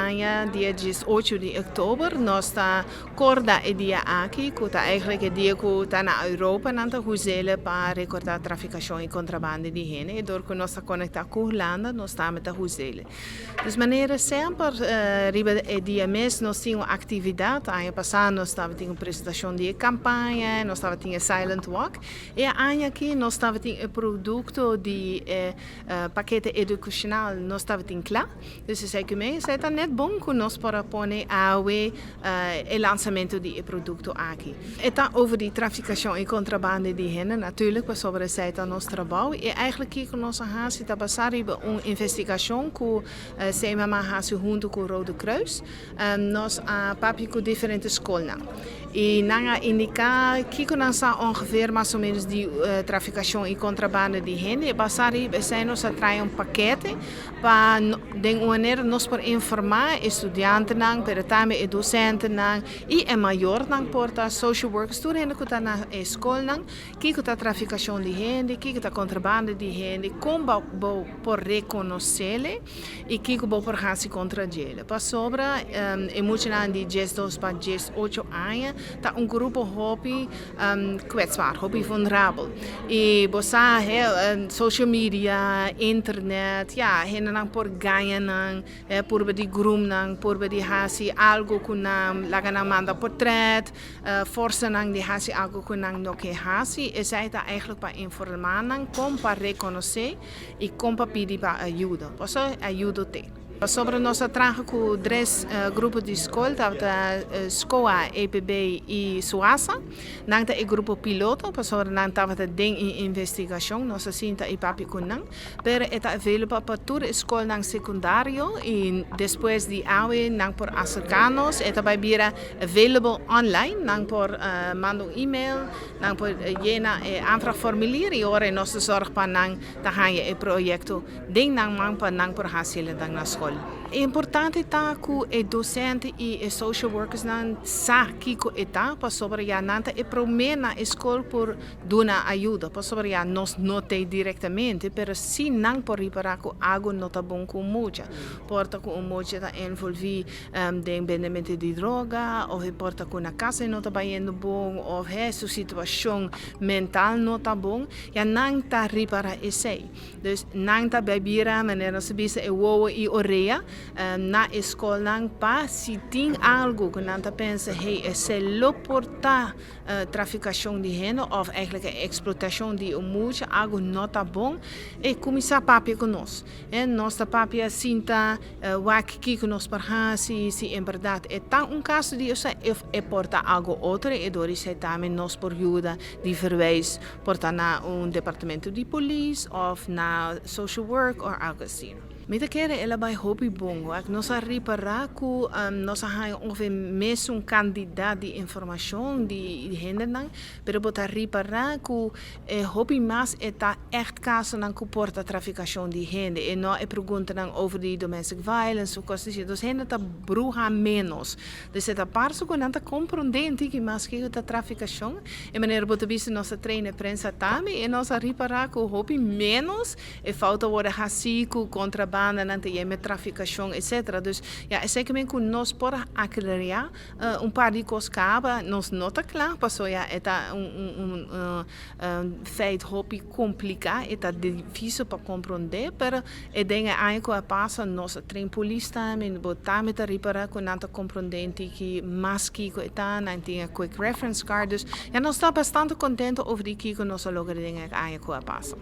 aña, dia 18 di òktober, nos ta kòrda e dia aki, ku ta eigenlijk e dia ku ta na Europa nan ta us'é pa rekordá trafikashon i kontrabanda di hende. I dor ku nos ta konektá ku Hulanda, nos tambe ta us'é. Dus manera semper, riba e dia mes nos tin un aktividat. Aña pasá nos tabatin un presentashon di kampaña, nos tabatin silent walk. I aña aki nos tabatin e produkto di pakete edukashonal, nos tabatin kla. Dus esei ku mi, esei ta net bon ku nos por pone awe e lansamentu di e produkto aki. E ta over di trafikashon i kontrabanda di hende, natuurlijk, pasobra esei ta nos trabou. I eigenlijk ku nos a hasi ta basá riba un investigashon ku CMMA a hasi huntu ku Rode Kruis. Nos a papia ku diferente skol. I nan a indiká kiko nan sa ongeveer mas o ménos di trafikashon i kontrabanda di hende. I basá riba esei nos a traha un pakete pa di un manera nos por informá studiantenan, pero tambe e dosentenan i e mayornan, por ta social workers, tur hende ku ta na skolnan, kiko ta trafikashon di hende, kiko ta kontrabanda di hende, kon bo por rekonosé i kiko bo por hasi kontra dje. Pasobra e muchanan di 12 pa 18 aña ta un grupo hopi kwetsbaar, hopi vulnerabel. I bo sa, social media, internet, ja, hendenan por gaña nan, por di groom nan, por di hasi algo ku nan, laga nan manda portret, forsa nan di hasi algo ku nan no ke hasi. Esei ta eigenlijk pa informá nan kon pa rekonosé i kon pa pidi pa ayudo. Paso ayudo t'ei. Sobre nos a traha ku tres grupo di skol, tabata SKOA, EPB i SUASA. Nan ta e grupo piloto, pasobra nan tabata den investigashon, nos a sinta i papia ku nan. Pero e ta available pa tur skolnan sekundario i despues di awe nan por aserká nos, e ta bai bira available online, nan por manda un e-mail, nan por yena e aanvraagformulier i ora nos ta zorg pa nan ta haña e proyekto den nan man pa nan por hasi na skol. Importante ta ku e dosente i e social workers nan sa kiko e ta, pasobra ya nan ta e promé na skol por duna ayudo, pasobra ya nos no t'ei direktamente, pero si nan por ripará ku algo no ta bon ku mucha. Por ta ku un mucha ta envolví den bendementu di droga, òf por ta ku na kas no ta bayendo bon, òf su situashon mental no ta bon, ya nan ta ripará esei. Dus nan ta bira, manera nos bisa, e wowo i orea na skolnan pa si tin algo ku nan ta pensa, hey, esei lo por ta trafikashon di hende òf eigenlijk eksplotashon di un mucha, algo no ta bon, e kuminsá papia ku nos. E nos ta papia, sinta, wak kiko nos por hasi, si en berdat e ta un kaso di esei, e por ta algo otro, i dor esei tambe nos por yuda di verwijs por ta na un departamento di polis òf na social work òf algo asina. Mi ta kere el a bai hopi bon. Nos a ripará ku nos a haña ongeveer mesun kantidat di informashon di hendenan, pero bo ta ripará ku hopi mas e ta echt kasonan ku por ta trafikashon di hende. E no e preguntanan over di domestic violence òf kos asina. Dus hende ta bruha ménos. Dus e ta parse ku nan ta komprondé tiki mas kiko ta trafikashon. E manera bo ta bisa, nos a train prensa tambe i nos a ripará ku hopi ménos e fout a wòrdu hasí ku kontrabanda nan ta yama trafikashon, etc. Dus ja, esei ke men ku nos por aklará un par di kos kaba, nos no ta kla, paso ja, e ta un feit hopi kompliká, e ta difísil pa komprondé, pero e den e aña ku a pasa nos a train polis tambe, bo tambe ta ripará ku nan ta komprondé tiki mas kiko e ta, nan tin e quick reference card, dus ja, nos ta bastante kontentu over di kiko nos a logra den e aña ku a pasa.